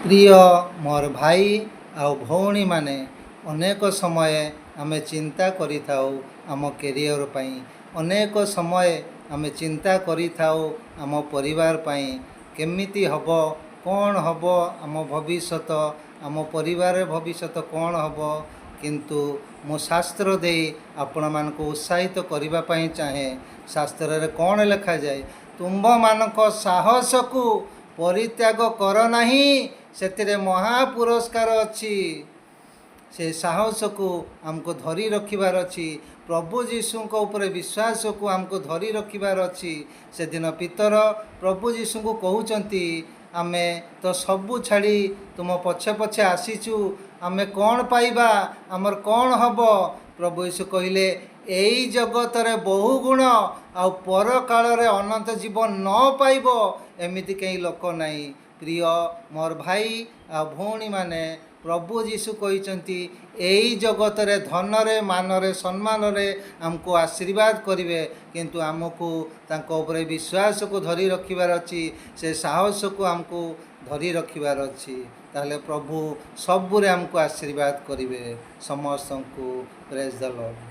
ପ୍ରିୟ ମୋର ଭାଇ ଆଉ ଭଉଣୀମାନେ, ଅନେକ ସମୟ ଆମେ ଚିନ୍ତା କରିଥାଉ ଆମ କ୍ୟାରିଅର ପାଇଁ। ଅନେକ ସମୟ ଆମେ ଚିନ୍ତା କରିଥାଉ ଆମ ପରିବାର ପାଇଁ, କେମିତି ହେବ, କ'ଣ ହେବ ଆମ ଭବିଷ୍ୟତ, ଆମ ପରିବାରର ଭବିଷ୍ୟତ କ'ଣ ହେବ। କିନ୍ତୁ ମୁଁ ଶାସ୍ତ୍ର ଦେଇ ଆପଣମାନଙ୍କୁ ଉତ୍ସାହିତ କରିବା ପାଇଁ ଚାହେଁ। ଶାସ୍ତ୍ରରେ କ'ଣ ଲେଖାଯାଏ? ତୁମ୍ଭମାନଙ୍କ ସାହସକୁ ପରିତ୍ୟାଗ କର ନାହିଁ, ସେଥିରେ ମହା ପୁରସ୍କାର ଅଛି। ସେ ସାହସକୁ ଆମକୁ ଧରି ରଖିବାର ଅଛି। ପ୍ରଭୁ ଯୀଶୁଙ୍କ ଉପରେ ବିଶ୍ୱାସକୁ ଆମକୁ ଧରି ରଖିବାର ଅଛି। ସେଦିନ ପିତର ପ୍ରଭୁ ଯୀଶୁଙ୍କୁ କହୁଛନ୍ତି, ଆମେ ତ ସବୁ ଛାଡ଼ି ତୁମ ପଛେ ପଛେ ଆସିଛୁ, ଆମେ କ'ଣ ପାଇବା? ଆମର କ'ଣ ହେବ? ପ୍ରଭୁ ଯୀଶୁ କହିଲେ, ଏଇ ଜଗତରେ ବହୁ ଗୁଣ ଆଉ ପରକାଳରେ ଅନନ୍ତ ଜୀବନ ନ ପାଇବ, ଏମିତି କେହି ଲୋକ ନାହିଁ। ପ୍ରିୟ ମୋର ଭାଇ ଆଉ ଭଉଣୀମାନେ, ପ୍ରଭୁ ଯୀଶୁ କହିଛନ୍ତି, ଏଇ ଜଗତରେ ଧନରେ, ମାନରେ, ସମ୍ମାନରେ ଆମକୁ ଆଶୀର୍ବାଦ କରିବେ। କିନ୍ତୁ ଆମକୁ ତାଙ୍କ ଉପରେ ବିଶ୍ୱାସକୁ ଧରି ରଖିବାର ଅଛି। ସେ ସାହସକୁ ଆମକୁ ଧରି ରଖିବାର ଅଛି। ତାହେଲେ ପ୍ରଭୁ ସବୁରେ ଆମକୁ ଆଶୀର୍ବାଦ କରିବେ। ସମସ୍ତଙ୍କୁ ପ୍ରେଜ୍ ଦ ଲର୍ଡ଼।